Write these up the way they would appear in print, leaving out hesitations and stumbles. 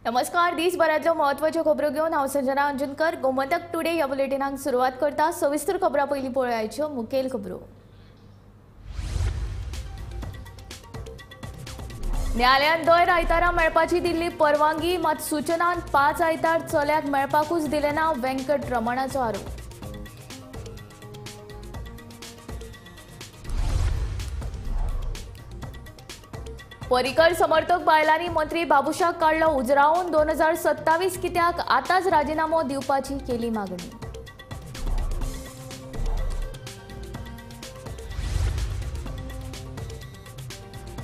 नमस्कार, दिसभरांतल्यो महत्वाच्यो खबरो घेवन हांव संजना अंजनकर गोमंतक टुडे ह्या बुलेटिनाक सुरवात करता। सविस्तर खबरां पयलीं पळोवयाच्यो मुखेल खबरो। न्यायालयान दर आयतारा मेळपाची दिल्ली परवानगी, मात सूचनान 5 आयतार चल्याक मेळपाकूच दिले ना, वेंकट रमणाचो आरोप। पर्रीकर समर्थक बायलांनी मंत्री बाबुशाक काडलो उजरावन, 2027 कित्याक आतांच राजिनामो दिवपाची केली मागणी।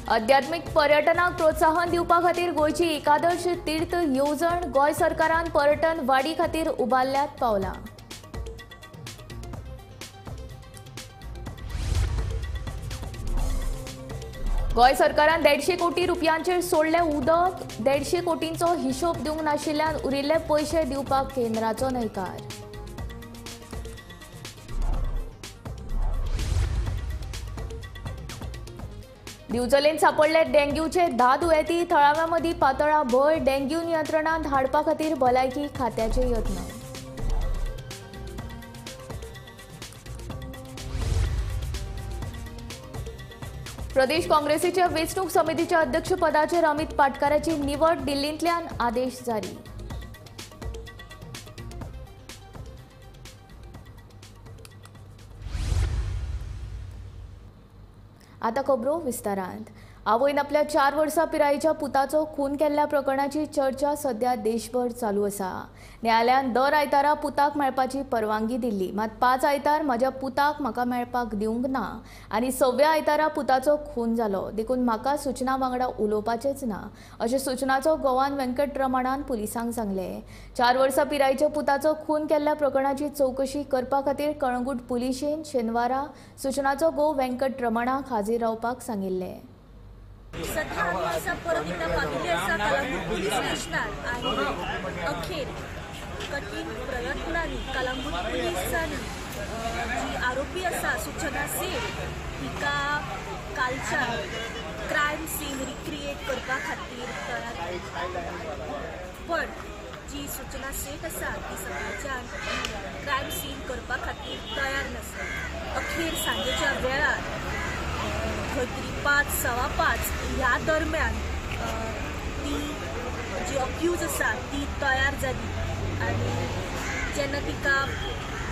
आध्यात्मिक पर्यटनाक प्रोत्साहन दिवपा खातीर गोंयची एकादश तीर्थ येवजण गोंय सरकारान पर्यटन वाडी खातीर उबारल्यात पावलां। गोंय सरकारान 150 कोटी रुपयांचेर सोडले उदक, 150 कोटींचो हिशोब दिवंक नाशिल्ल्यान उरिल्ले पयशे दिवपाक केंद्राचो न्हयकार। दिवचलेंत सांपडले डेंग्यूचे 10 दुयेंती, थळाव्यां मदीं पातळा भंय, डेंग्यू नियंत्रणांत हाडपा खातीर भलायकी खात्याचे यत्न। प्रदेश काँग्रेसीच्या वेंचणूक समितीच्या अध्यक्षपदाचेर अमित पाटकाराची निवड, दिल्लींतल्यान आदेश जारी। आता खबरो विस्तारांत। आवयन आपल्या 4 वर्सां पिरायेच्या पुताचो खून केल्ल्या प्रकरणाची चर्चा सध्या देशभर चालू आसा। न्यायालयान दर आयतारा पुताक मेळपाची परवानगी दिल्ली, मात 5 आयतार म्हज्या पुताक म्हाका मेळपाक दिवंक ना आनी 6व्या आयतारा पुताचो खून जालो, देखून म्हाका सूचना वांगडा उलोवपाचेंच ना, अशें सूचनाचो गोवान वेंकट रमणान पुलिसांक सांगलें। 4 वर्सां पिरायेच्या पुताचो खून केल्ल्या प्रकरणाची चवकशी करपा खातीर कळंगूट पुलिशेन शेनवारा सूचनाचो घोव वेंकट रमणाक हाजीर रावपाक सांगिल्लें। सध्या आमी आसा परत एकदा पाविल्ले आसा कळंगूट पुलीस स्टेशनार आनी अखेर कठीण प्रयत्नांनी कळंगूट पुलिसांनी जी आरोपी आसा सूचना सेठ हिका कालच्या क्रायम सीन रिक्रिएट करपा खातीर तयार, पण जी सूचना सेठ आसा ती सकाळच्यान क्रायम सीन करपा खातीर तयार नासली। अखेर सांजेच्या वेळार खंय तरी 5 सव्वा 5 ह्या दरम्यान ती जी अक्यूज आसा ती तयार जाली आनी जेन्ना तिका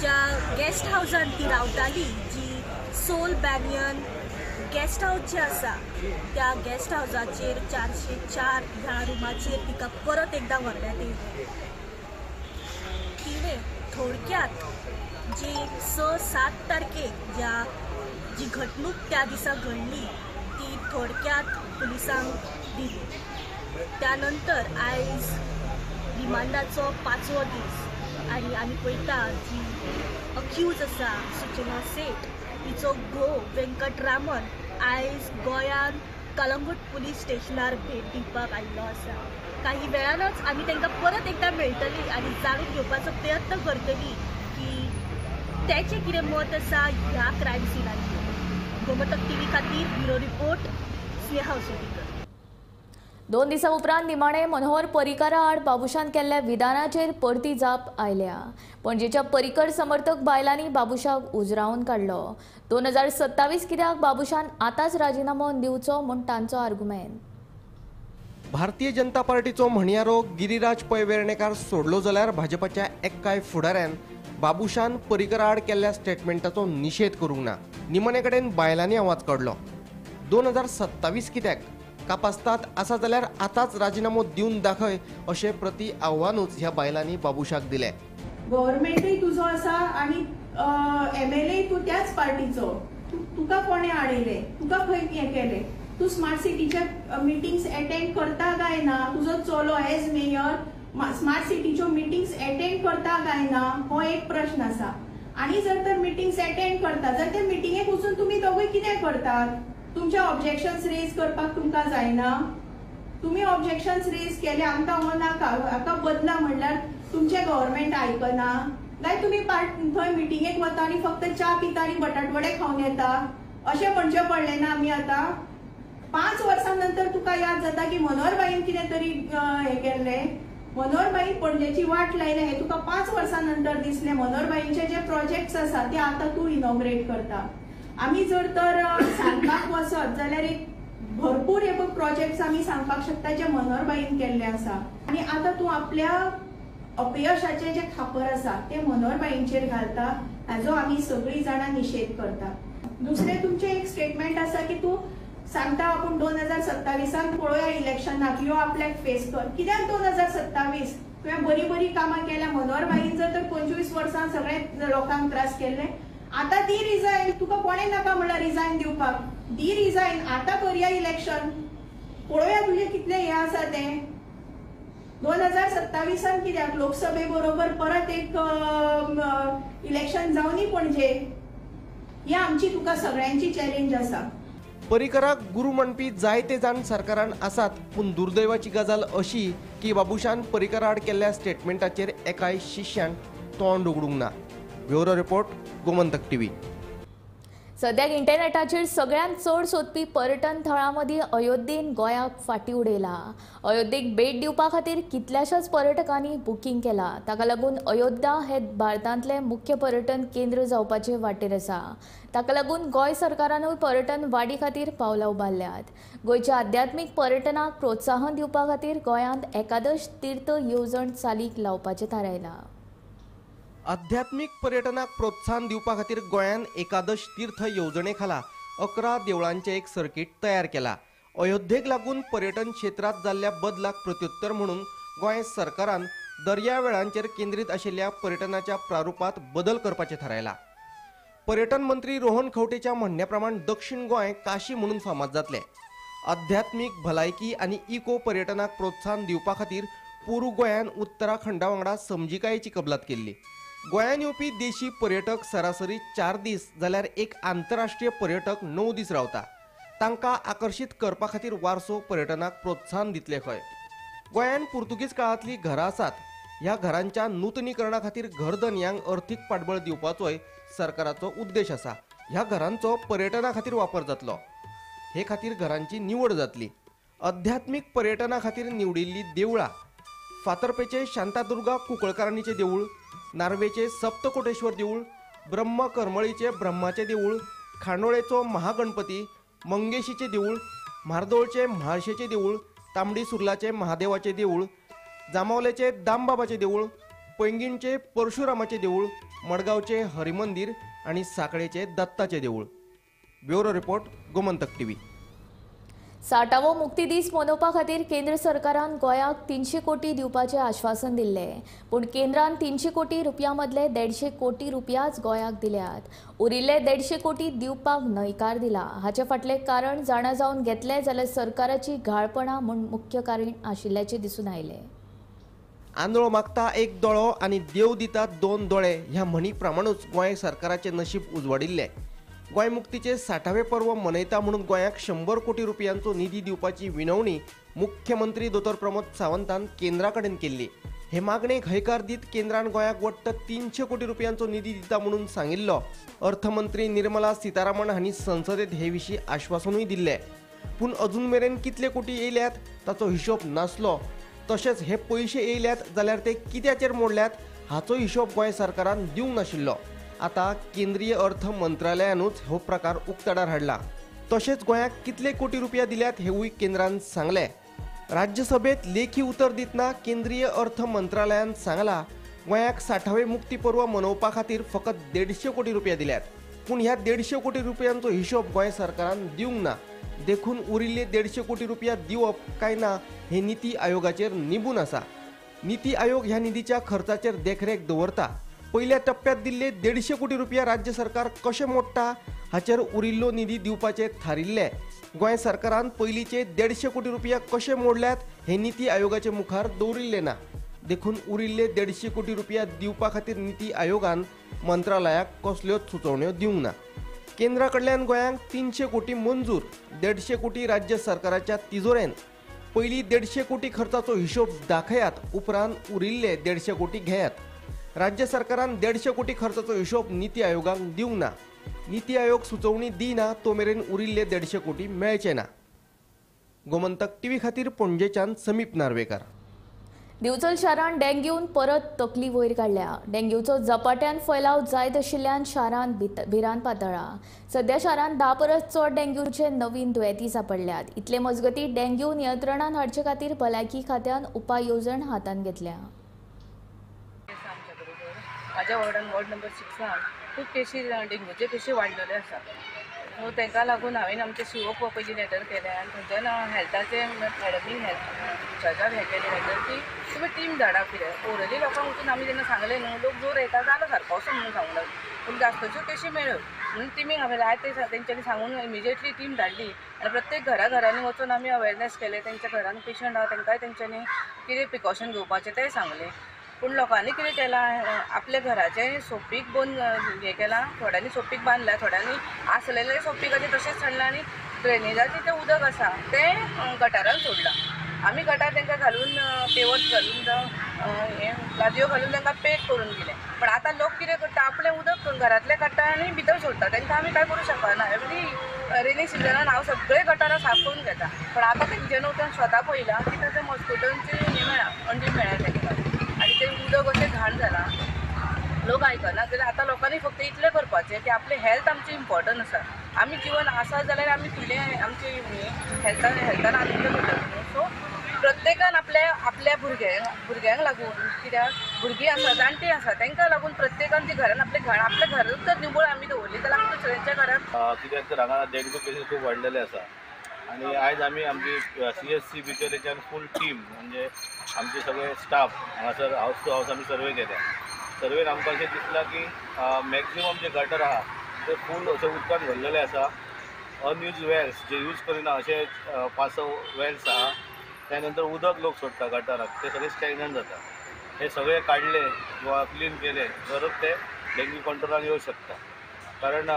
ज्या गेस्ट हावजान ती रावताली, जी सोल बॅनियन गेस्ट हावज जे आसा त्या गेस्ट हावजाचेर 404 ह्या रुमाचेर तिका परत एकदां व्हरण्यात येयली। तिणें थोडक्यात जी 6-7 तारखेक ज्या जी घडणूक त्या दिसा घडली ती थोडक्यात पुलिसांक दिली। त्यानंतर आयज रिमांडाचो 5वो दीस आनी आमी पळयता जी अक्यूज आसा सूचना सेठ तिचो घोव वेंकट रामन आयज गोंयांत कळंगूट पुलीस स्टेशनार भेट दिवपाक आयिल्लो आसा। काही वेळानच आमी तांकां परत एकदां मेळटली आनी जाणून घेवपाचो प्रयत्न करतली की त्याचें कितें मत आसा ह्या क्रायम सिनाचेर। गोमंतक टीव्ही खातीर ब्युरो रिपोर्ट स्नेहा उसोटीकर। 2 दिसां उपरांत निमाणे मनोहर पर्रीकरा आड बाबुशान केल्ल्या विधानाचेर परती जाप आयल्या। पणजेच्या पर्रीकर समर्थक बायलांनी बाबुशाक उजरावन काडलो। 2027 कित्याक बाबुशान आतांच राजिनामो दिवचो म्हूण तांचो आर्गुमेंट। भारतीय जनता पार्टीचो म्हणयारो गिरिराज पै वेर्णेकार सोडलो जाल्यार भाजपाच्या एक्काय फुडाऱ्यान बाबुशान पर्रीकरा आड केल्ल्या स्टेटमेंटाचो निशेध करूंक ना। निमाणे कडेन बायलांनी आवाज काडलो। 2027 कित्याक कापास्तात आसा जाल्यार आतांच राजिनामो दिवन दाखय अशें प्रति आव्हानूच ह्या बायलांनी बाबुशाक दिलें। गव्हर्मेंटूय तुजो आसा आनी एमएलए तूं त्याच पार्टीचो, तुका कोणें हाडयलें, तुका खंय हें केलें, तूं स्मार्ट सिटीच्या मिटिंग्स एटेंड करता काय ना, तुजो चलो एज मेयर स्मार्ट सिटीच्यो मिटिंग्स एटेंड करता काय ना, हो एक प्रश्न आसा। आनी जर तर मिटिंग्स एटेंड करता जर ते मिटिंगेक वचून तुमी दोगूय कितें करतात, तुमचे ऑब्जेक्शन्स रेज करपाक तुमकां जायना, तुमी ऑब्जेक्शन्स रेज केले आमकां हो नाका, हाका बदला म्हणल्यार तुमचें गव्हर्मेंट आयकना काय तुमी थंय मिटिंगेक वता आनी फक्त च्या पिता आनी बटाटवडे खावन येता अशें म्हणचें पडलें ना आमी आतां। 5 वर्सां नंतर तुका याद जाता की मनोहरबाईन कितें तरी हें केल्लें, मनोहरबाईन पणजेची वाट लायल्या हें तुका 5 वर्सां नंतर दिसलें. मनोहरबाईंचे जे प्रोजेक्ट्स आसा ते आतां तूं इनॉग्रेट करता. आमी जर तर सांगपाक वचत जाल्यार एक भरपूर हे प्रोजेक्ट्स आमी सांगपाक शकता जे मनोहरबाईन केल्ले आसा. आनी आतां तूं आपल्या अपयशाचें जें खापर आसा तें मनोहरबाईंचेर घालता, हाजो आमी सगळीं जाणां निशेध करता. दुसरें तुमचें एक स्टेटमेंट आसा की तूं सांगता आपूण 2027 पळोवया इलेक्शनाक यो आपल्याक फेस कर. कित्याक 2027? तुवें बरी बरी कामां केल्या. मनोहरबाईन जर तर 25 वर्सां सगळे लोकांक त्रास केल्ले, आतां दी रिजायन. तुका कोणें नाका म्हणल्यार रिजायन दिवपाक, दी रिजायन, आतां करया इलेक्शन, पळोवया तुजें कितलें हें आसा तें. 2027 कित्याक लोकसभे बरोबर परत एक इलेक्शन जावनी पणजे, ही आमची तुका सगळ्यांची चॅलेंज आसा. परिकराक गुरू म्हणपी जायते जाण सरकारान आसात, पूण दुर्दैवाची गजाल अशी की बाबूशान परिकरा आड केल्ल्या स्टेटमेंटाचेर एकाय शिष्यान तोंड उगडूंक ना. Bureau report, Gomantak TV. सद्याक इंटरनेटाचेर सगळ्यांत चड सोदपी पर्यटन थळां मदीं अयोध्येन गोंयाक फाटीं उडयला. अयोध्येक भेट दिवपा खातीर कितल्याशाच पर्यटकांनी बुकींग केलां. ताका लागून अयोध्या हे भारतांतलें मुख्य पर्यटन केंद्र जावपाचे वाटेर आसा. ताका लागून गोंय सरकारानूय पर्यटन वाडी खातीर पावलां उबारल्यात. गोंयच्या आध्यात्मीक पर्यटनाक प्रोत्साहन दिवपा खातीर गोंयांत एकादश तीर्थ येवजण चालीक लावपाचें थारायलां. आध्यात्मिक पर्यटनाक प्रोत्साहन दिवपा खातीर गोंयान एकादश तीर्थ येवजणे खाला 11 देवळांचें एक सर्किट तयार केला. अयोध्येक लागून पर्यटन क्षेत्रांत जाल्ल्या बदलाक प्रत्युत्तर म्हणून गोंय सरकारान दर्यावेळांचेर केंद्रीत आशिल्ल्या पर्यटनाच्या प्रारुपांत बदल करपाचें थारायला. पर्यटन मंत्री रोहन खंवटेच्या म्हणण्या प्रमाण दक्षिण गोंय काशी म्हणून फामाद जातलें. आध्यात्मीक, भलायकी आनी इको पर्यटनाक प्रोत्साहन दिवपा खातीर पोरू गोंयान उत्तराखंडा वांगडा समजिकायेची कबलात केल्ली. गोंयान येवपी देशी पर्यटक सरासरी 4 दीस जाल्यार एक आंतरराष्ट्रीय पर्यटक 9 दीस रावता. तांकां आकर्शीत करपा खातीर वारसो पर्यटनाक प्रोत्साहन दितले खंय. गोंयान पुर्तुगीज काळांतलीं घरां आसात. ह्या घरांच्या नुतनीकरणा खातीर घरधनयांक अर्थीक पाठबळ दिवपाचोय सरकाराचो उद्देश आसा. ह्या घरांचो पर्यटना खातीर वापर जातलो, हे खातीर घरांची निवड जातली. आध्यात्मीक पर्यटना खातीर निवडिल्लीं देवळां फातर्पेचे शांतादुर्गा कुंकळकारांनीचें देवूळ, नार्वेचे सप्तकोटेश्वर देवूळ, ब्रह्म करमळीचे ब्रह्माचें देवूळ, खांडोळेचो महागणपती, मंगेशीचें देवूळ, म्हार्दोळचे म्हाळशेचें देवूळ, तांबडी सुर्लाचे महादेवाचें देवूळ, जांबावलेचे दामबाबाचें देवूळ, पैंगीणचे परशुरामाचें देवूळ, मडगांवचे हरिमंदिर आनी सांखळेचे दत्ताचें देवूळ. Bureau report, Gomantak TV. 60वो मुक्ती दीस मनोवपा खातीर केंद्र सरकारान गोंयाक 300 कोटी दिवपाचें आश्वासन दिल्लें, पूण केंद्रान 300 कोटी रुपया मदले 150 कोटी रुपयाच गोंयाक दिल्यात. उरिल्ले 150 कोटी दिवपाक न्हयकार दिला. हाचे फाटलें कारण जाणा जावन घेतलें जाल्यार सरकाराची घाळपणां म्हूण मुख्य कारण आशिल्ल्याचें दिसून आयलें. आंधळो मागता एक दोळो आनी देव दिता 2 दोळे ह्या म्हणी प्रमाणूच गोंय सरकाराचें नशीब उजवाडिल्लें. गोंय मुक्तीचे 60वें पर्व मनयता म्हणून गोंयाक 100 कोटी रुपयांचो निधी दिवपाची विनवणी मुख्यमंत्री दोतोर प्रमोद सावंतान केंद्रा कडेन केल्ली. हे मागणेक हयकार दीत केंद्रान गोंयाक वट्ट 300 कोटी रुपयांचो निधी दिता म्हणून सांगिल्लो. अर्थमंत्री निर्मला सीतारामन हांणी संसदेत हे विशीं आश्वासनूय दिल्लें, पूण अजून मेरेन कितले कोटी येयल्यात ताचो हिशोब नासलो. तशेंच हे पयशे येयल्यात जाल्यार ते कित्याचेर मोडल्यात हाचो हिशोब गोंय सरकारान दिवंक नाशिल्लो. आतां केंद्रीय अर्थ मंत्रालयानूच हो प्रकार उक्ताडार हाडला. तशेंच गोंयाक कितले कोटी रुपया दिल्यात हेवूय केंद्रान सांगलें. राज्यसभेत लेखी उतर दितना केंद्रीय अर्थ मंत्रालयान सांगला, गोंयाक 60वें मुक्ती पर्व मनोवपा खातीर फकत 150 कोटी रुपया दिल्यात, पूण ह्या 150 कोटी रुपयांचो हिशोब गोंय सरकारान दिवंक ना. देखून उरिल्ले 150 कोटी रुपया दिवप काय ना हे नीती आयोगाचेर निबून आसा. नीती आयोग ह्या निधीच्या खर्चाचेर देखरेख दवरता. पयल्या टप्प्यात दिल्ले 150 कोटी रुपया राज्य सरकार कशें मोडटा हाचेर उरिल्लो निधी दिवपाचें थारिल्लें. गोंय सरकारान पयलींचे 150 कोटी रुपया कशे मोडल्यात हे नीती आयोगाचे मुखार दवरिल्लें ना. देखून उरिल्ले 150 कोटी रुपया दिवपा खातीर नीती आयोगान मंत्रालयाक कसल्योच सुचोवण्यो दिवंक ना. केंद्रा कडल्यान गोंयांक 300 कोटी मंजूर, 150 कोटी राज्य सरकाराच्या तिजोरेन. पयलीं 150 कोटी खर्चाचो हिशोब दाखयात, उपरांत उरिल्ले 150 कोटी घेयात. राज्य सरकारान 150 कोटी खर्चाचो हिशोब नीती आयोगाक दिवंक ना. नीती आयोग सुचोवणी दिना तो मेरेन उरिल्ले 150 कोटी मेळचे ना. गोमंतक टीव्ही खातीर पणजेच्यान समीप नार्वेकर. दिवचल शारांत डेंग्यून परत तकली वयर काडल्या. डेंग्यूचो झपाट्यान फैलाव जायत आशिल्ल्यान शारांत भिरांत पातळ्ळा. सध्या शारांत 10 परस चड डेंग्यूचे नवीन दुयेंती सांपडल्यात. इतले मजगती डेंग्यू नियंत्रणांत हाडचे खातीर भलायकी खात्यान उपाय येवजण हातांत घेतल्या. म्हाज्या वॉर्डान वॉर्ड नंबर 6 खूब केशी डेंग्यूचे केशी वाडलेले आसा. सो तांकां लागून हांवें आमच्या शिवोक पयलीं लेटर केलें आनी थंयच्यान हेल्थाचे मॅडमीन हेल्थ इंचार्जाक हें केलें लेटर की तुमी टीम धाडा कितें ओरली लोकांक वचून आमी जेन्ना सांगलें न्हू लोक जोर येता जालो सारको असो म्हणून सांगूंक लागलो पूण जास्तच्यो केशी मेळ्ळ्यो म्हणून टिमीक हांवें लाय ते तेंच्यांनी सांगून इमिजिएटली टीम धाडली आनी प्रत्येक घरा घरांनी वचून आमी अवेरनेस केलें. तेंच्या घरान पेशंट आहा तांकांय तेंच्यांनी कितें प्रिकॉशन घेवपाचें तें सांगलें. पूण लोकांनी कितें केलां आपल्या घराचें सोपीक बंद हें केलां, थोड्यांनी सोपीक बांदलां, थोड्यांनी आसलेलें सोपीकाचें तशेंच सांडलां आनी ड्रेनेजाचें जें उदक आसा तें गटारान सोडलां. आमी गटार तांकां घालून पेवर्स घालून जावं हें लादयो घालून तांकां पॅक करून दिलें. पण आतां लोक कितें करता आपलें उदक घरांतलें काडटा आनी भितर सोडटा. तांकां आमी कांय करूं शकना. एवरी रेनी सिजनान हांव सगळे गटारां साफ करून घेता पण आतां तेंच्यानी वचून स्वता पळयलां की ताचे मॉस्किटोंचे हें मेळ्ळा अंडी मेळ्ळा तांकां आनी तें उदक अशें घाण जालां. लोक आयकना जाल्यार आतां लोकांनी फक्त इतलें करपाचें की आपलें हेल्थ आमचें इम्पॉर्टंट आसा. आमी जिवन आसा जाल्यार आमी फुडलें आमचें हेल्थान हेल्थान आनंद करता न्हू. सो प्रत्येकान आपल्या आपल्या भुरग्यांक लागून कित्याक भुरगीं आसा जाणटीं आसा तांकां लागून प्रत्येकान ती घरान आपल्या घर आपल्या घरांत जर निवळ आमी दवरली जाल्यार आमकां दुसऱ्यांच्या घरांत कित्याक तर हांगा डेंग्यू केसीस खूब वाडलेले आसा आनी आयज आमी आमची CSC बिचोलेच्यान फूल टीम म्हणजे आमचे सगळे स्टाफ हांगासर हावस टू हावस आमी सर्वे केल्या. सर्वेन आमकां अशें दिसलां की मॅक्झिमम जे गटर आहा ते फूल अशें उदकान भरलेले आसा. अनयूज वेल्स जे यूज करिना अशे 5-6 वेल्स आहा. त्या नंतर उदक लोक सोडटा गटाराक ते सगळे स्टॅग्नंट जाता. हे सगळे काडले किंवा क्लीन केले तरच ते डेंग्यू कंट्रोलान येवं शकता. कारण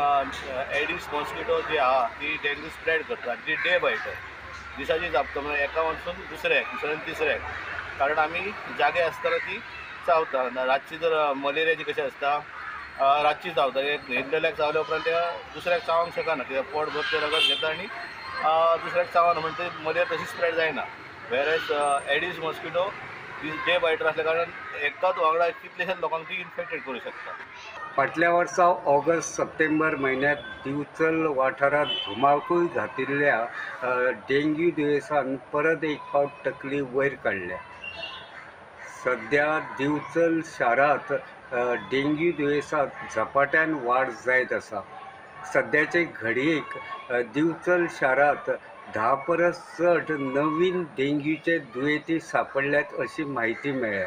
एडिस मॉस्किटो जी आहा ती डेंग्यू स्प्रेड करता आनी ती डे बाय डे दिसाची चाबता म्हणजे एका वचून दुसऱ्याक दुसऱ्यान तिसऱ्याक. कारण आमी जागे आसतना ती चावता. रातची जर मलेरियाची कशी आसता रातची चावता न्हिदलेल्याक चावल्या उपरांत त्या दुसऱ्याक चावंक शकना कित्याक पोटभर ते रगत घेता आनी दुसऱ्याक चावना म्हणजे ते मलेरिया तशी स्प्रेड जायना. वेरेज एडिस मॉस्किटो डे बायटर असल्या कारणान एकाच वांगडा कितलेशेच लोकांक ती इन्फेक्टेड करूं शकता. फाटल्या वर्सा ऑगस्ट सप्टेंबर म्हयन्यांत दिवचल वाठारांत धुमाकूळ घातिल्ल्या डेंग्यू दुयेंसान परत एक फावट तकली वयर काडल्या. सद्या दिवचल शारांत डेंग्यू दुयेंसांत झपाट्यान वाड जायत आसा. सद्याचे घडयेक दिवचल शारांत 10 परस चड नवीन डेंग्यूचे दुयेंती सांपडल्यात अशी म्हायती मेळ्ळ्या.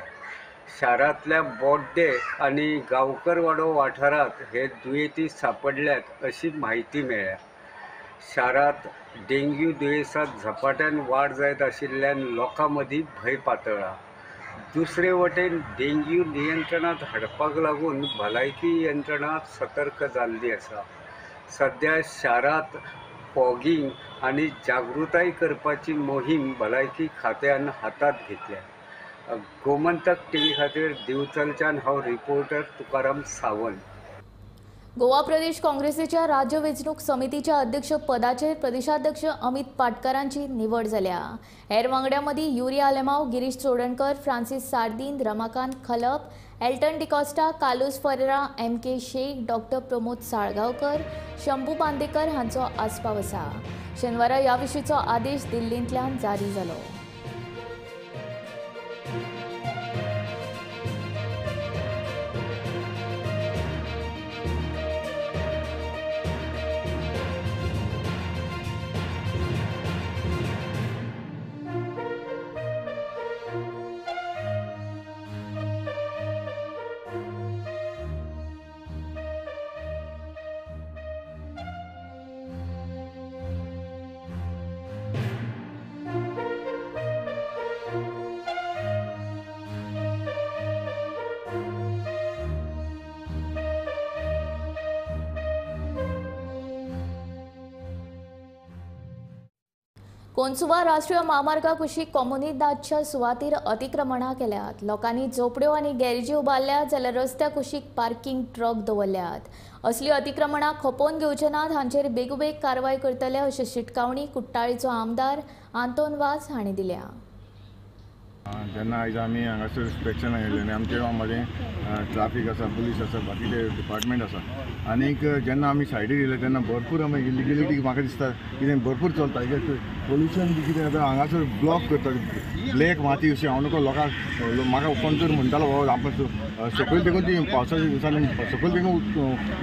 शारांतल्या बोड्डे आनी गांवकरवाडो वाठारांत हे दुयेंती सांपडल्यात अशी म्हायती मेळ्ळ्या. शारांत डेंग्यू दुयेंसांत झपाट्यान वाड जायत आशिल्ल्यान लोकां मदीं भंय पातळ्ळा. दुसरे वटेन डेंग्यू नियंत्रणांत हाडपाक लागून भलायकी यंत्रणा सतर्क जाल्ली आसा. सद्या शारांत फॉगिंग आनी जागृताय करपाची मोहीम भलायकी खात्यान हातांत घेतल्या. गोमंतक टीव्ही खातीर दिवचलच्यान हांव रिपोर्टर तुकाराम सावंत. गोवा प्रदेश काँग्रेसीच्या राज्य वेंचणूक समितीच्या अध्यक्ष पदाचेर प्रदेशाध्यक्ष अमित पाटकरांची निवड जाल्या. हेर वांगड्यां मदीं Yuri Alemao, Girish Chodankar, Francis Sardinha, Ramakant Khalap, Elton D'Costa, Carlos Ferreira, M K Shaikh, doctor Pramod Salgaonkar, Shambhu Bandekar हांचो आस्पाव आसा. शेनवारा ह्या विशींचो आदेश दिल्लींतल्यान जारी जालो. कोन्सुवा राष्ट्रीय म्हामार्गा कुशीक कोमुनिदादच्या सुवातीर अतिक्रमणां केल्यात. लोकांनी झोपड्यो आनी गॅरेजी उबारल्यात जाल्यार रस्त्या कुशीक पार्किंग ट्रक दवरल्यात. असली अतिक्रमणां खपोवन घेवचे नात, हांचेर बेगोबेग कारवाय करतले अशी शिटकावणी कुट्टाळीचो आमदार आंतोन वाज हांणी दिल्या. जेन्ना आयज आमी हांगासर इन्स्पेक्शन आयिल्लें आनी आमचे मदें ट्राफीक आसा, पुलीस आसा, बाकीचे डिपार्टमेंट आसा आनीक जेन्ना आमी सायडीर येयले तेन्ना भरपूर आमी इलिगलिटी म्हाका दिसता कितें भरपूर चलता. कित्याक पोल्युशन बी कितें जाता हांगासर ब्लॉक करता, ब्लॅक माती अशी. हांव नको लोकांक म्हाका कोण तर म्हणटालो बाबा आमकां सकयल देखून ती पावसाच्या दिसांनी सकयल देखून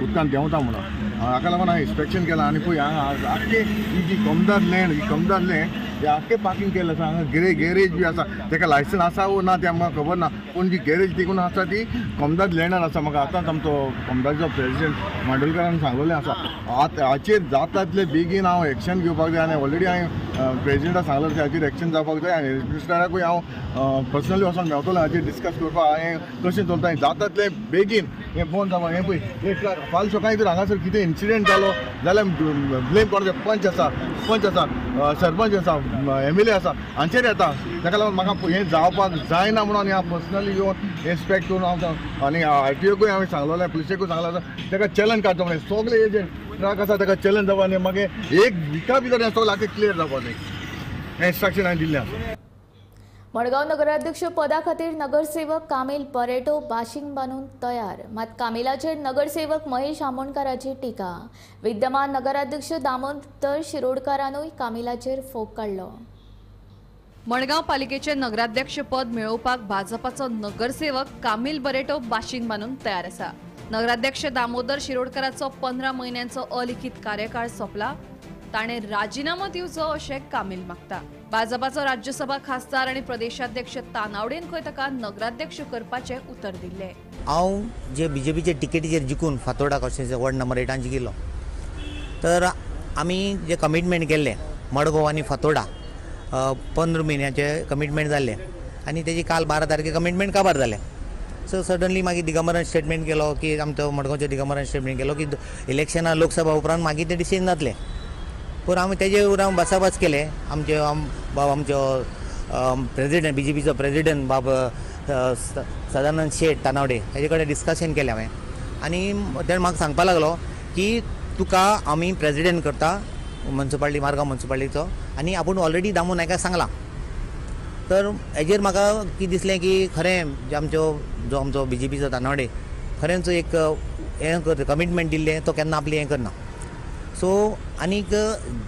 उदकान देंवता म्हणून. हाका लागून हांवें इन्स्पेक्शन केलां आनी पळय हांगा आख्खे ही जी कमदार लँड, ही कमदार लँड हे आख्खे पार्किंग केल्लें आसा. हांगा गॅरेज बी आसा, ताका लायसन्स आसा वो ना तें आमकां खबर ना, पूण जी गॅरेज देखून आसा ती कमदार लँडार आसा. म्हाका आतांच आमचो कमदारचो प्रेजिडेंट मांडोलकारान सांगलेलें आसा. आतां हाचेर जाता तितले बेगीन हांव एक्शन घेवपाक जाय आनी ऑलरेडी हांवें प्रेजिडेंटाक सांगलें हाचेर एक्शन जावपाक जाय आनी मिनिस्टराकूय हांव पर्सनली वचोन मेवतलो हाचेर डिस्कस करपाक हांवें कशें चलता जाता तितलें बेगीन हें बंद जावपाक. हें पळय एक फाल्यां सकाळीं जर हांगासर कितें इन्सिडंट जालो जाल्यार ब्लेम कोणाचें? पंच आसा, पंच आसा, सरपंच आसा, एम एल ए आसा, हांचेर येता. ताका लागून म्हाका हें जावपाक जायना म्हणून हांव पर्सनली येवन इन्स्पेक्ट करून हांव आनी आर टी ओकूय हांवें सांगलेलें, पुलिसेकूय सांगलें ताका चलन काडचो म्हणून. सगळे हे जे ट्रक आसा ताका चलन जावपा आनी मागीर एक विका भितर हें सगळें आख्खें क्लियर जावपाक जाय, हें इन्स्ट्रक्शन हांवें दिल्लें आसा. मडगांव नगराध्यक्ष पदा खातीर नगरसेवक कामील बरेटो बाशिंग बांदून तयार, मात कामिलाचेर नगरसेवक महेश आमोणकाराची टिका. विद्यमान नगराध्यक्ष दामोदर शिरोडकारानूय कामिलाचेर फोग काडलो. मडगांव पालिकेचे नगराध्यक्ष पद मेळोवपाक भाजपाचो नगरसेवक कामील बरेटो बाशिंग बांदून तयार आसा. नगराध्यक्ष दामोदर शिरोडकाराचो 15 म्हयन्यांचो अलिखीत कार्यकाळ सोंपला, ताणें राजिनामो दिवचो अशें कामील मागता. भाजपाचो राज्यसभा खासदार आनी प्रदेशाध्यक्ष तानावडेन खंय ताका नगराध्यक्ष करपाचें उतर दिल्लें. हांव जे बीजेपीचे टिकेटीचेर जिखून फातोर्डा कॉन्स्टिट्युएन्सी वॉर्ड नंबर 8 जिखिल्लो, तर आमी जे कमिटमेंट केल्लें मडगांव आनी फातोर्डा 15 म्हयन्याचे कमिटमेंट जाल्लें आनी तेजी काल 12 तारखे कमिटमेंट काबार जालें. सो सडनली मागीर दिगंबरान स्टेटमेंट केलो की आमचो मडगांवचो दिगंबरान स्टेटमेंट केलो की इलेक्शनां लोकसभा उपरांत मागीर तें डिसिजन जातलें. पूण आमी तेजे उपरांत भासाभास केले. आमचे बाब आमचो प्रेजिडेंट बीजेपीचो प्रेजिडेंट बाब सदानंद शेट तानावडे हेजे कडेन डिस्कशन केलें हांवें आनी तेणें म्हाका सांगपाक लागलो की तुका आमी प्रेजिडेंट करता म्युनिसिपालिटी मारगांव म्युनिसिपालिटीचो आनी आपूण ऑलरेडी दामू नायकाक सांगलां. तर हेजेर म्हाका कितें दिसलें की खरें जे आमचो जो आमचो बीजेपीचो तानावडे खरेंच एक हें करता, कमिटमेंट दिल्लें तो केन्ना आपलें हें करना. सो आनीक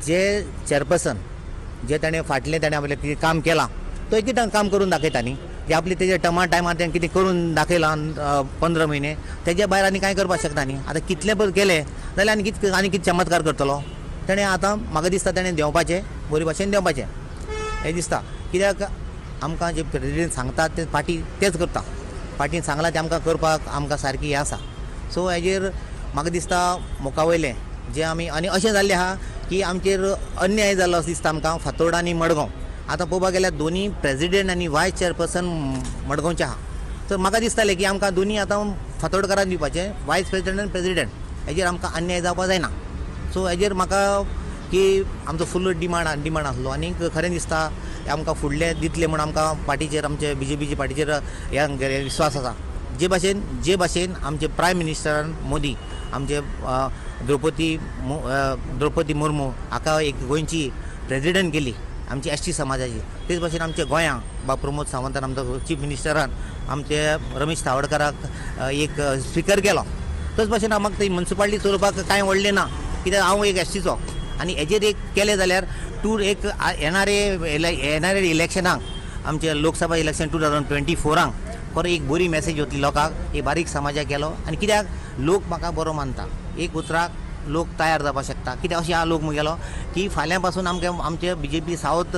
जे चेअरपर्सन जे ताणें फाटलें ताणें आपलें कितें काम केलां तो एक काम करून दाखयता न्ही, जे आपले तेजे टर्मा टायमार तेणें कितें करून दाखयलां 15 म्हयने तेज्या भायर आनी कांय करपाक शकना न्ही. आतां कितलें पळय केलें जाल्यार आनी कितें आनी कितें चमत्कार करतलो तेणें. आतां म्हाका दिसता तेणें देंवपाचें, बरे भाशेन देंवपाचें हें दिसता. कित्याक आमकां जे प्रेजिडेंट सांगतात ते पार्टी तेच करता, पार्टीन सांगलां तें आमकां करपाक आमकां सारकी हें आसा. सो हेजेर म्हाका दिसता मुखा वयलें जे आमी आनी अशें जाल्लें आहा की आमचेर अन्याय जाल्लो असो दिसता आमकां फातोर्डा आनी मडगांव. आतां पळोवपाक गेल्यार दोनी प्रेजिडेंट आनी वायस चेअरपर्सन मडगांवचे आहा, तर म्हाका दिसतालें की आमकां दोनी आतां फातोर्डकारान दिवपाचें, वायस प्रेजिडेंट आनी प्रेजिडेंट. हेजेर आमकां अन्याय जावपाक जायना. सो हेजेर म्हाका की आमचो फुल डिमांड आसलो आनी खरें दिसता आमकां फुडलें दितलें म्हूण आमकां पार्टीचेर आमचे बीजेपीचे पार्टीचेर ह्या विस्वास आसा. जे भाशेन आमचे प्रायम मिनिस्टरान मोदी आमचे द्रौपदी मुर्मू हाका एक गोंयची प्रेजिडेंट केली आमची एस टी समाजाची, तेच भाशेन आमच्या गोंयांक बा प्रमोद सावंतान आमचो चीफ मिनिस्टरान आमचे रमेश तावडकाराक एक स्पिकर केलो. तोच भाशेन आमकां ती म्युनिसिपालिटी चलोवपाक कांय व्हडलें ना, कित्याक हांव एक एस टीचो आनी हेजेर एक केलें जाल्यार टूर एक येणारे इलेक्शनाक आमचे लोकसभा इलेक्शन 2024 खरो एक बरी मॅसेज वतली लोकांक, एक बारीक समाजाक गेलो आनी कित्याक लोक म्हाका बरो मानता, एक उतराक लोक तयार जावपाक शकता. कित्याक अशें आहा लोक मुगेलो की फाल्यां पासून आमकां आमचे बीजेपी सावथ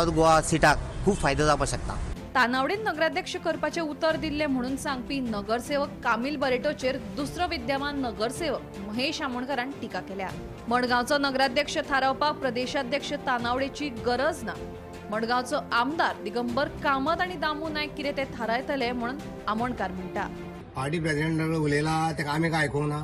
गोवा सिटाक खूब फायदो जावपाक शकता. तानावडेन नगराध्यक्ष करपाचें उतर दिल्लें म्हणून सांगपी नगरसेवक कामील बरेटोचेर दुसरो विद्यमान नगरसेवक महेश आमोणकारान टिका केल्या. मडगांवचो नगराध्यक्ष थारावपाक प्रदेशाध्यक्ष तानावडेची गरज ना, मडगांवचो आमदार दिगंबर कामत आनी दामू नायक कितें ते थारायतले म्हणून आमोणकार म्हणटा. पार्टी प्रेसिडेंट उलयला ताका आमी काय आयकूंक ना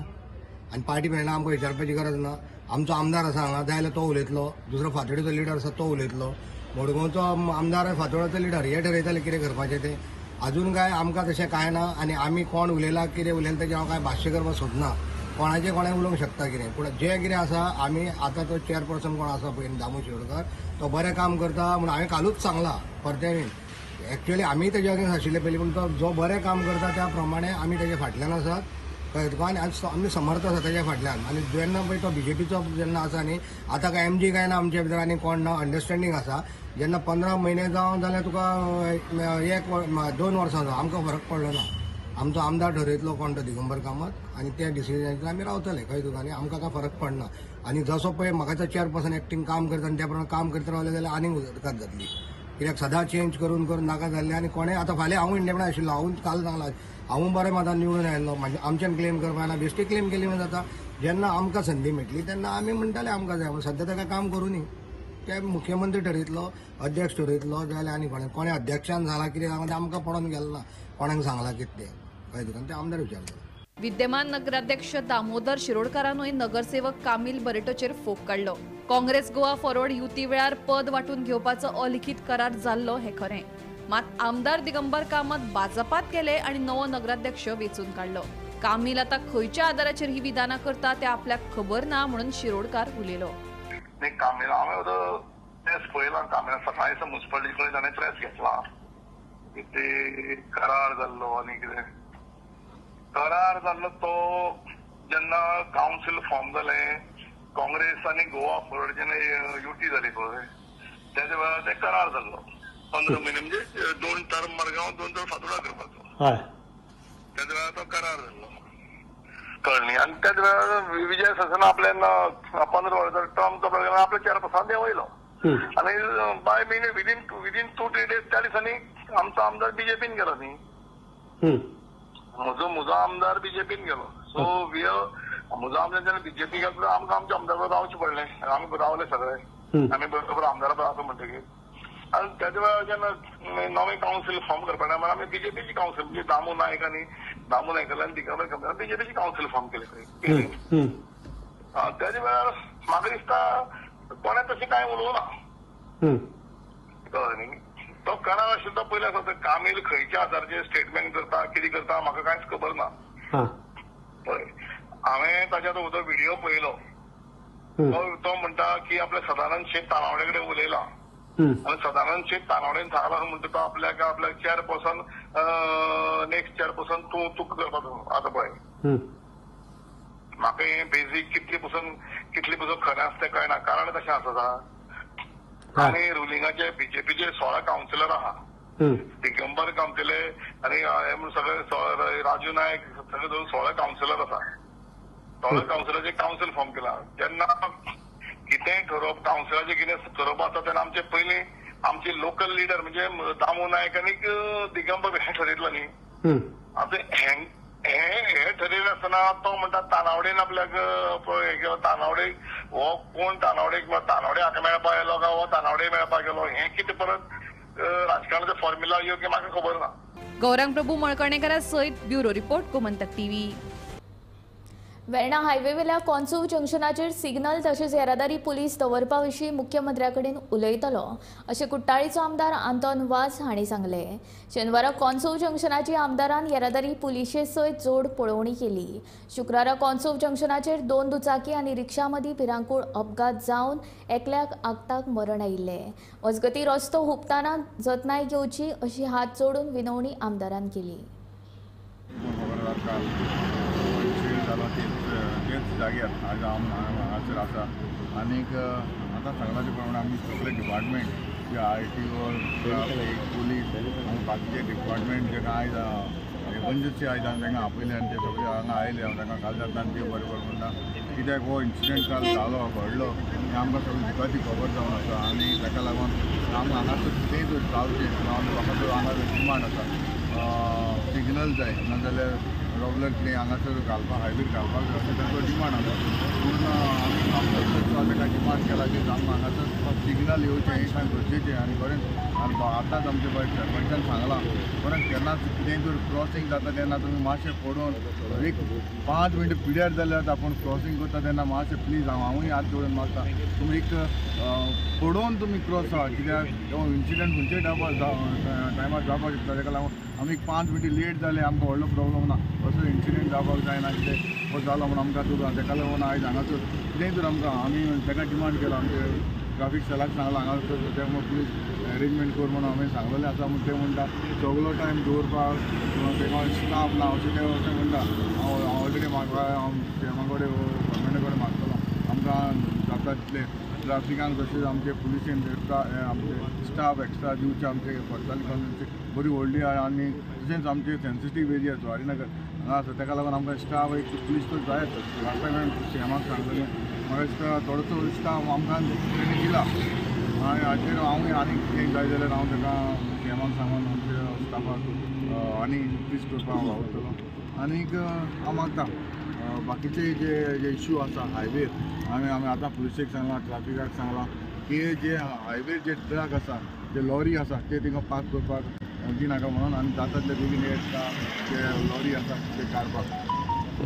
आनी पार्टी प्रेसिडेंट आमकां विचारपाची गरज ना. आमचो आमदार आसा हांगा जाय जाल्यार तो उलयतलो, दुसरो फातोडेचो लिडर आसा तो उलयतलो, मडगांवचो आमदार फातोडाचो लिडर हे ठरयतले कितें करपाचें तें. अजून काय आमकां तशें कांय ना आनी आमी कोण उलयला कितें उलयला तेजें हांव कांय भाश्य करपाक सोदना. कोणाचें कोणें उलोवंक शकता कितें, पूण जें कितें आसा आमी आतां तो चेअरपर्सन कोण आसा पळय दामू शिरोडकर तो बरें काम करता म्हूण हांवें कालूच सांगलां परतें. एक्चुअली आमी तेज्या अगेन्स्ट आशिल्ले पयलीं, पूण तो जो बरें काम करता त्या प्रमाणे आमी तेज्या फाटल्यान आसात. कळ्ळें तुका? आनी आमी समर्थ आसा तेज्या फाटल्यान. आनी जेन्ना पळय तो बीजेपीचो जेन्ना आसा न्ही, आतां काय एमजी काय ना आमच्या भितर आनी कोण ना, अंडरस्टँडींग आसा. जेन्ना 15 म्हयने जावं जाल्यार तुका 1-2 वर्सां जावं, आमकां फरक पडलो ना. आमचो आमदार ठरयतलो कोण तो दिगंबर कामत आनी त्या डिसिजनाचेर आमी रावतले. कळ्ळें तुका? आनी आमकां काय फरक पडना. आनी जसो पळय म्हाका तो चेअरपर्सन एक्टींग काम करता आनी त्या प्रमाणे काम करत रावले जाल्यार आनीक उदरगत जातली. कित्याक सदां चेंज करून करून नाका जाल्लें. आनी कोणें आतां फाल्यां हांव इंडिपेंडंट आशिल्लो, हांव काल सांगलां हांव बरें मतान निवडून आयिल्लो, म्हणजे आमच्यान क्लेम करपाक ना, बेश्टी क्लेम केली म्हण जाता. जेन्ना आमकां संदी मेळटली तेन्ना आमी म्हणटाले आमकां जाय, पूण सद्या ताका काम करूं न्ही. ते मुख्यमंत्री ठरयतलो, अध्यक्ष ठरयतलो, जाल्यार आनी कोणें कोणें अध्यक्षान सांगलां कितें सांगलां तें आमकां पडोन गेलें ना, कोणाक सांगलां कितें तें. कळ्ळें तुका? ते आमदार विचारता. विद्यमान नगराध्यक्ष दामोदर शिरोडकारानूय नगरसेवक कामील बरेटोचेर फोग काडलो. काँग्रेस गोवा फॉरवर्ड युती वेळार पद वांटून घेवपाचो अलिखीत करार जाल्लो हें खरें, मात आमदार दिगंबर कामत भाजपात गेले आनी नवो नगराध्यक्ष वेंचून काडलो. कामील आतां खंयच्या आदाराचेर ही विधानां करता तें आपल्याक खबर ना म्हणून शिरोडकार उलयलो. कामील हांवें प्रेस पळयला, कामील सकाळीं मुन्सिपालिटी कडेन ताणें प्रेस घेतला की ते करार जाल्लो आनी कितें करार जाल्लो तो जेन्ना कावन्सील फॉर्म जालें काँग्रेस आनी गोवा फॉरवर्ड जेन्ना युटी जाली पळय तेज्या वेळार ते करार जाल्लो 15 म्हयने म्हणजे 2 टर्म मडगांव 2 टर्म फातोडा करपाचो. तेज्या वेळार तो करार जाल्लो, कळ्ळें न्ही. आनी त्याच वेळार विजय सरदेसाय आपल्यान 15 वर्सां टर्म तो आपल्या चेअरपर्सन देंवयलो आनी बाय महिने विदीन 2-3 डेज त्या दिसांनी आमचो आमदार बीजेपीन गेलो न्ही. म्हजो आमदार बीजेपीन गेलो. सो we म्हजो आमदार जेन्ना बीजेपी गेलो आमकां आमच्या आमदार बरोबर रावचें पडलें. आमी रावले सगळे, आमी बरोबर आमदारा बरोबर आसा म्हणटकीर. आनी तेज्या वेळार जेन्ना नवें कावन्सील फॉर्म करपा टायमार आमी बीजेपीची कावन्सील म्हणजे दामू नायक आनी दामू नायकाल्यान दिगंबर कामत बीजेपीची कावन्सील फॉर्म केली. तेज्या वेळार म्हाका दिसता कोणें तशें कांय उलोवं ना. कळ्ळें न्ही? तो करार आशिल्लो तो पयलीं आसा. कामील खंयच्या आधाराचेर स्टेटमेंट करता कितें करता म्हाका कांयच खबर ना. पळय हांवें ताच्या तो व्हिडिओ पळयलो, तो म्हणटा की आपल्या सदानंद शेट तानावडे कडेन उलयला आनी सदानंद शेट तानावडेन सांगला म्हणटा तो आपल्याक आपल्याक चेअरपर्सन नेक्स्ट चेअरपर्सन तूं तुका करपाचो. आतां पळय म्हाका हें बेजीक कितले पसून खरें आसा तें कळना. कारण कशें आसा, आनी रुलिंगाचे बीजेपीचे 16 कावन्सिलर आहा, दिगंबर कामतेले आनी हे सगळे राजू नायक सगळे धरून 16 कावन्सिलर आसा. 16 कावन्सिलराचे कावन्सील फॉर्म केला. जेन्ना कितेंय ठरोवप कावन्सिलाचें कितें ठरोवप आसा तेन्ना आमचे पयलीं आमचे लोकल लिडर म्हणजे दामू नायक आनी दिगंबर हें ठरयतलो न्ही. आतां हें ठरयलें आसतना तो म्हणटा तानावडेन आपल्याक तानावडे हो कोण तानावडे तानावडे हाका मेळपाक गेलो काय हो तानावडे मेळपाक गेलो हें कितें परत राजकारणाचो फॉर्म्युला योग्य म्हाका खबर ना. गौरांग प्रभू मळकर्णेकरा सयत bureau report, Gomantak TV. Verna हायवेवेल्या कॉन्सूव जंक्शनाचेर सिग्नल तशेंच येरादारी पुलीस दवरपा विशीं मुख्यमंत्र्या कडेन उलयतलो अशें कुट्टाळीचो आमदार आंतोन वाज हांणी सांगलें. शेनवारा कॉन्सूव जंक्शनाची आमदारान येरादारी पुलिशे सयत जोड पळोवणी केली. शुक्रारा कॉन्सूव जंक्शनाचेर 2 दुचाकी आनी रिक्षा मदीं भिरांकूळ अपघात जावन एकल्याक आगताक मरण आयिल्लें. मजगतीं रस्तो हुपतना जतनाय घेवची अशी हात जोडून विनवणी आमदारान केली. तेच जाग्यार आज हांव हांगासर आसा आनीक आतां सांगला ते प्रमाणे आमी सगळे डिपार्टमेंट जे आर.टी.ओ, ट्राफीक, पुलीस आनी बाकीचे डिपार्टमेंट जे आयज एमर्जन्सी आयज हांवें तांकां आपयले आनी ते सगळे हांगा आयले. हांव तांकां काल जाता आनी ते बरें बरें म्हणटा कित्याक हो इन्सिडंट काल जालो घडलो हें आमकां सगळी दुखाची खबर जावन आसा आनी ताका लागून आमकां हांगासर कितेंय जर जावचें म्हाका हांगा डिमांड आसा सिग्नल जाय नाजाल्यार रॉबलर कितें हांगासर घालपाक हायवेर घालपाक जाय अशें तांचो डिमांड आसा. पूण आमी ताका डिमांड केला की आमकां हांगासर सिग्नल येवचें हें सामकें गरजेचें. आनी खरेंच आनी आतांच आमचे पळय सरपंचान सांगलां परत केन्नाच कितेंय जर क्रॉसींग जाता तेन्ना तुमी मातशें पडोवन एक 5 मिनटां पिड्यार जाल्यार आपूण क्रॉसींग करता तेन्ना मातशें प्लीज हांवूय हात जोडून मागता तुमी एक पडोवन तुमी क्रॉस जावा, कित्याक हो इन्सिडंट खंयच्याय टायमार जावपाक शकता. ताका लागून आमी 5 मिनटां लेट जाले आमकां व्हडलो प्रॉब्लम ना, असो इन्सिडंट जावपाक जायना कितें हो जालो म्हूण आमकां तुका. ताका लागून आयज हांगासर कितेंय तर आमकां आमी ताका डिमांड केला, आमचे ट्राफीक सेलाक सांगलां हांगासर तें पुलीस अरेंजमेंट कर म्हणून हांवें सांगलेलें आसा. म्हूण ते म्हणटा सगलो टायम दवरपाक ताका स्टाफ ना अशें ते अशें म्हणटा. हांव ऑलरेडी म्हाका हांव सीएमा कडेन गव्हर्मेंटा कडेन मागतलो आमकां जाता तितले ट्राफिकान तशेंच आमचे पुलिसेन आमचे स्टाफ एक्स्ट्रा दिवचे आमचे खरचाली कॉन्स्टिट्युन्सी बरी व्हडली आनी तशेंच आमचे सेन्सिटीव एरिया जुवारीनगर हांगा आसा ताका लागून आमकां स्टाफ एक पुलीस तर जायच. लास्ट टायम हांवें सीएमाक सांगलेलें म्हाका दिसता थोडोसो स्टाफ आमकां तेणी दिला आनी हाचेर हांवूय आनी कितें जाय जाल्यार हांव ताका सीएमाक सांगून आमच्या स्टाफाक आनी इन्क्रीज करपाक हांव वावुरतलो. आनीक हांव मागता बाकीचे जे जे इश्यू आसा हायवेर आमी आमी आतां पुलिसेक सांगलां ट्राफिकाक सांगलां की जे हायवेर जे ट्रक आसा जे लॉरी आसा ते थिंगा पार्क करपाक दिनाका म्हणून आनी जाता तितले बेगीन हे जे लॉरी आसा ते काडपाक.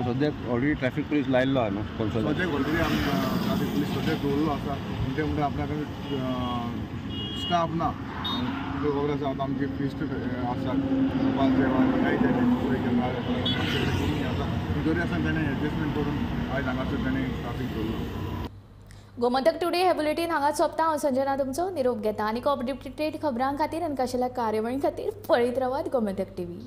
सद्याक ऑलरेडी ट्रॅफिक पुलीस लायिल्लो आहा न्हू? सद्याक ऑलरेडी आमी ट्राफीक पुलीस सद्याक दवरलो आसा. ते म्हणटा आपल्या कडेन स्टाफ ना, तुका खबर आसा आतां आमचे फिस्ट आसा आसा तरी आसतना तेणें एडजस्टमेंट करून आयज हांगासर तेणें ट्राफीक दवरलो. गोमंतक टुडे हे बुलेटीन हांगाच सोंपता. हांव संजना तुमचो निरोप घेता आनी अपडेटेड खबरां खातीर आनी खाशेल्या कार्यावळी खातीर पळयत रावात गोमंतक टीव्ही.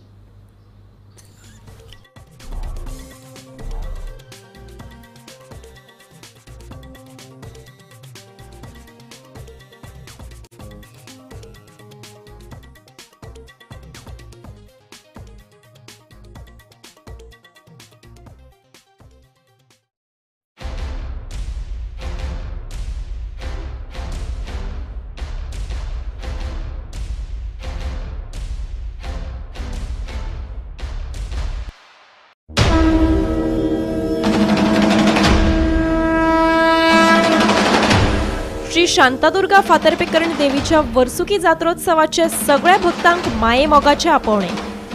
श्री शांतादुर्गा फातर्पेकरण देवीच्या वर्सुकी जात्रोत्सवाचे सगळ्या भक्तांक मायेमोगाचे आपोवणे.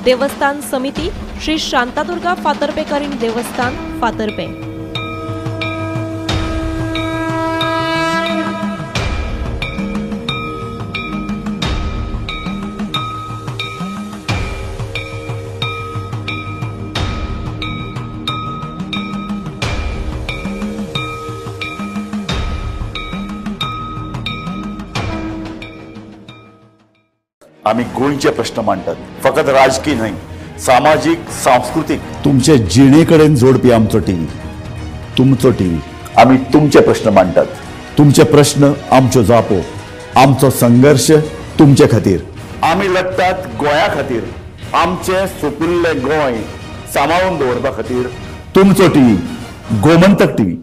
देवस्थान समिती श्री शांतादुर्गा फातर्पेकरीण देवस्थान फातर्पे. आमी गोंयचे प्रश्न मांडटात, फकत राजकीय न्हय, सामाजीक, सांस्कृतीक, तुमचे जिणे कडेन जोडपी आमचो टीव्ही, तुमचो टीव्ही. आमी तुमचे प्रश्न मांडटात, तुमचे प्रश्न आमच्यो जापो, आमचो संघर्श तुमचे खातीर. आमी लढटात गोंया खातीर, आमचें सोपिल्लें गोंय सांबाळून दवरपा खातीर. तुमचो टीव्ही, गोमंतक टीव्ही.